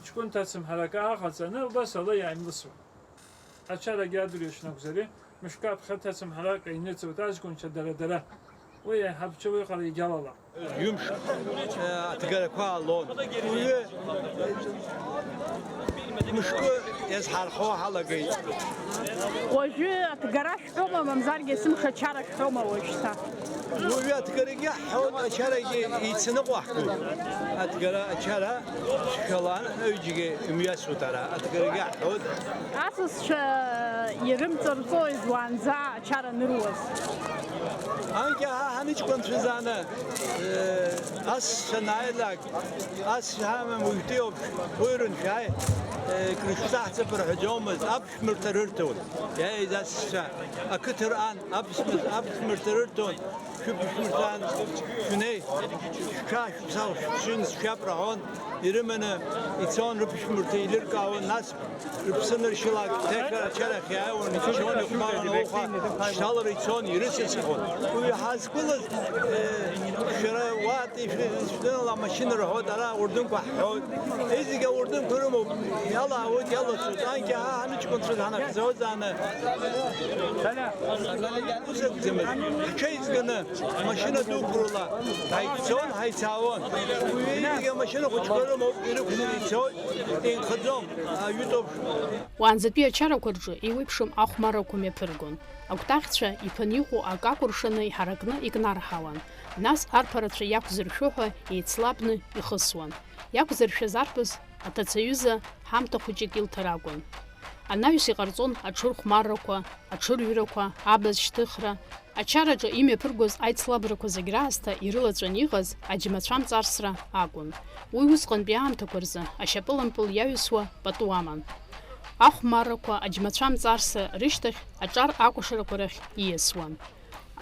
Ҷкәын ҭацымҳарак ааҟаҵаны, убас ала иааимлысуан. Ачарагьы адырҩаҽны акәзари, мышкы аԥхьа ҭацымҳарак аиныҵуеит аҷкәынцәа дара-дара. Уи аиҳабцәа уи ҟара егьалалам. Ҩымш, э, аҭгарақәа аалон. Уаҩы мышкы Иазҳархо ҳалагеит. Уажәы аҭгара шәҳәома, мамзаргьы есымша ачара шәҳәома уажәшьҭа? Уажәы аҭгарагьы ҳҳәоит, ачарагьы еицаныҟәо ҳгәы. Аҭгара ачара шәшәалан, аҩыџьагьы имҩасуеит ара. Аҭгарагьы ҳҳәоит. Асасцәа ирымҵарҵои уаанӡа ачара аныруаз? Анкьа ҳа ҳаныҷкәынцәа заны, э, ас санааилак, ас ҳамам уажәтәи ауп, уи рыншәааи, э, крышәҵаҳҵап рҳәаӡомызт, аԥшәмарҭа рырҭон, иааиз асасцәа, ақыҭа рҟан, аԥшәмарҭа рырҭон, шәыԥшәмарҭан, шәнеи, шәҽа, шәца, шәшьын, шәшәап рҳәон, ирыманы ицон рыԥшәмарҭа еилыркаауан, нас рыԥсы аныршьылак, ҭекра ачарахь иааиуан, иччон, ихәмаран ауха, шьҭалара ицон, ирыцыцхон. Уи ҳазқәылаз, э, шәара уаатәи шәдынала амашьына рҳәоит, ара аурдынқәа ҳҳәоит. Зегьы аурдынқәа рымоуп, иалаауеит, иалацоит. Анкьа ҳа ҳаныҷкәынцәаз ҳанахьӡауаз ааны. Ус акәӡамызт. Ҳҽеизганы, амашьына дуқәа рыла ҳаиццон, ҳаицаауан. Уи зегьы амашьына хәыҷқәа рымоуп, ирықәҵаны ицоит, инхаӡом, ажәытәоуп. Уаанӡатәи ачарақәа рҿы еиуеиԥшым ахәмаррақәа мҩаԥыргон. Акәтаӷьцәа иԥаны иҟоу акы акәыршаны иҳаракны икнарҳауан, нас арԥарацәа иақәзыршәо ҳәа еицлабны ихысуан. Иақәзыршәаз арԥыс аҭацаҩыза ҳамҭа хәыҷык илҭар акәын. Анаҩс иҟарҵон аҽырхәмаррақәа, аҽырҩрақәа, абаз шьҭыхра, ачараҿы имҩаԥыргоз аицлабрақәа зегь раасҭа ирылаҵәан иҟаз аџьмацәа амҵарсра акәын. Уи усҟантәи аамҭақәа рзы ашьапылампыл иаҩсуа пату аман. Ахәмаррақәа аџьмацәа амҵарсра рышьҭахь аҿар акәашарақәа рахь ииасуан.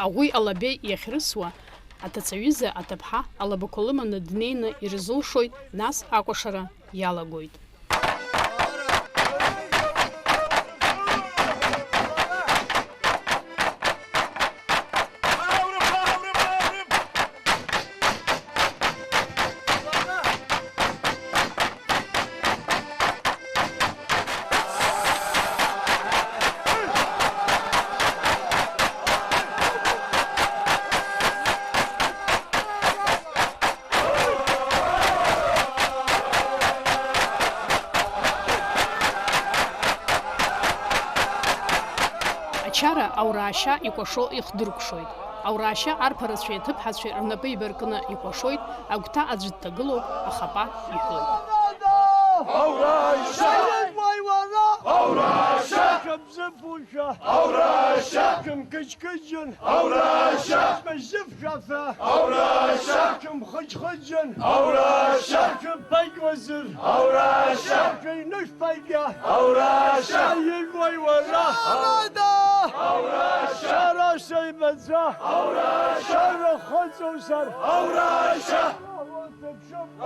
Аӷәи алабеи иахьрысуа, аҭацаҩыза аҭыԥҳа алабақәа лыманы днеины ирызылшоит, нас акәашара иалагоит. Ачара аураашьа икәашо ихдыркәшоит. Аураашьа арԥарацәеи аҭыԥҳацәеи рнапы еибаркны икәашоит, агәҭа аӡәы дҭагылоуп, ахапа иҳәоит. Аураашьа! Аураашьа! Шәымзыԥушәа! Аураашьа! Шәымқыџьқыџьын! Аураашьа! Шәмыжьыфшәафа! Аураашьа! Шәымхыџьхыџьын! Аураашьа! Шәымпагьуазыр! Аураашьа! Шәыҩнышәпагьа! Аураашьа! Аиуеи уара! Ада! Аураашьа! Ара сеибаӡа! Аураашьа! Ара хыҵоузар! Аураашьа!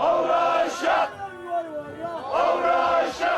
Аураашьа! Аураашьа!